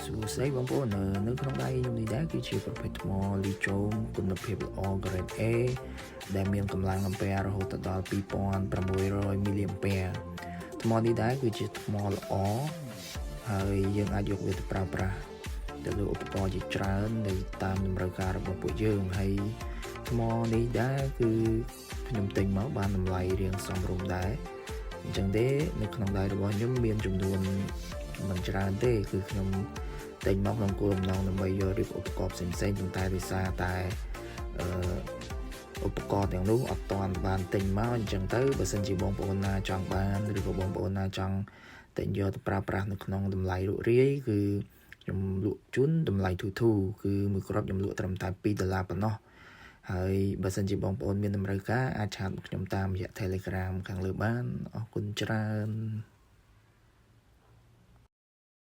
សួស្តីបងប្អូននៅក្នុងដៃខ្ញុំនេះដែរគឺជាប្រភេទថ្មលីចូមគុណភាពល្អ Grade A ដែលមានកម្លាំងអាំពែរហូតដល់2600មីលីអាំពែថ្មនេះដែរគឺជាថ្មល្អហើយយើងអាចយកវាទៅប្រើប្រាស់ទៅលើឧបករណ៍ជាច្រើននៅតាមតម្រូវការរបស់ពួកយើងហើយថ្មនេះដែរគឺខ្ញុំទិញមកបានតម្លៃរៀងសមរម្យដែរអញ្ចឹងទេនៅក្នុងដៃរបស់ខ្ញុំមានចំនួនមិនច្រើនទេគឺខ្ញុំទិញមកក្នុងគោលបំណងដើម្បីយករៀបឧបករណ៍ផ្សេងៗប៉ុន្តែដោយសារតែអឺឧបករណ៍ទាំងនោះអត់ទាន់បានទិញមកអញ្ចឹងទៅបើសិនជាបងប្អូនណាចង់បានឬក៏បងប្អូនណាចង់ទិញយកទៅប្រើប្រាស់នៅក្នុងតម្លៃលក់រាយគឺខ្ញុំលក់ជូនតម្លៃធូរធូរគឺមួយគ្រាប់ខ្ញុំលក់ត្រឹមតែ2ដុល្លារប៉ុណ្ណោះហើយបើសិនជាបងប្អូនមានតម្រូវការអាច chat មកខ្ញុំតាមរយៈ Telegram ខាងលើបានអរគុណច្រើន។